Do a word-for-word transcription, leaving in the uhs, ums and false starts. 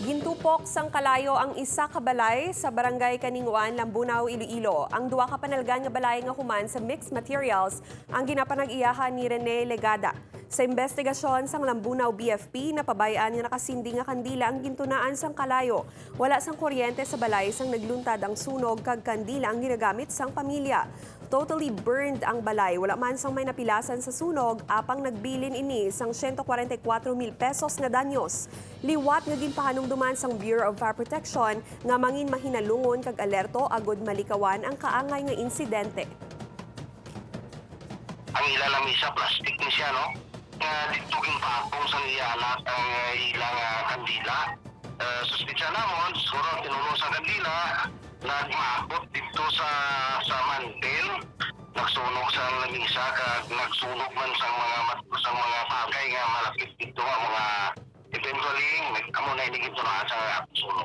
Gintupok sang kalayo ang isa ka balay sa barangay Kaninguan, Lambunao, Iloilo. Ang duha ka panalgan nga balay nga human sa mixed materials ang ginapanag-iyahan ni Rene Legada. Sa imbestigasyon sang Lambunao B F P, napabay-an nga nakasindi nga kandila ang gintunaan sang kalayo. Wala sang kuryente sa balay sang nagluntad ang sunog kag kandila ang ginagamit sang pamilya. Totally burned ang balay. Wala man sang may napilasan sa sunog, apang nagbilin ini sang siyento kwarenta y kuwatro mil pesos nga danyos. Liwat nga ginpahanumduman sang Bureau of Fire Protection nga mangin mahinalungon kag alerto agud malikawan ang kaangay nga insidente. Ang ila lamisa, plastic ni siya, no? Nga dito ginpatong sa iya anak ang, uh, ilang, uh, kandila. Uh, suspitsa namon, siguro ang tinulo sa kandila, nagmaabot dito sa sa mantel, nagsunog sa lamisa, kag nagsunog man sa mga mat-, sa mga bagay nga malapit dito, nga mga eventually, nag-, amo na ini gintunaan sa sunog.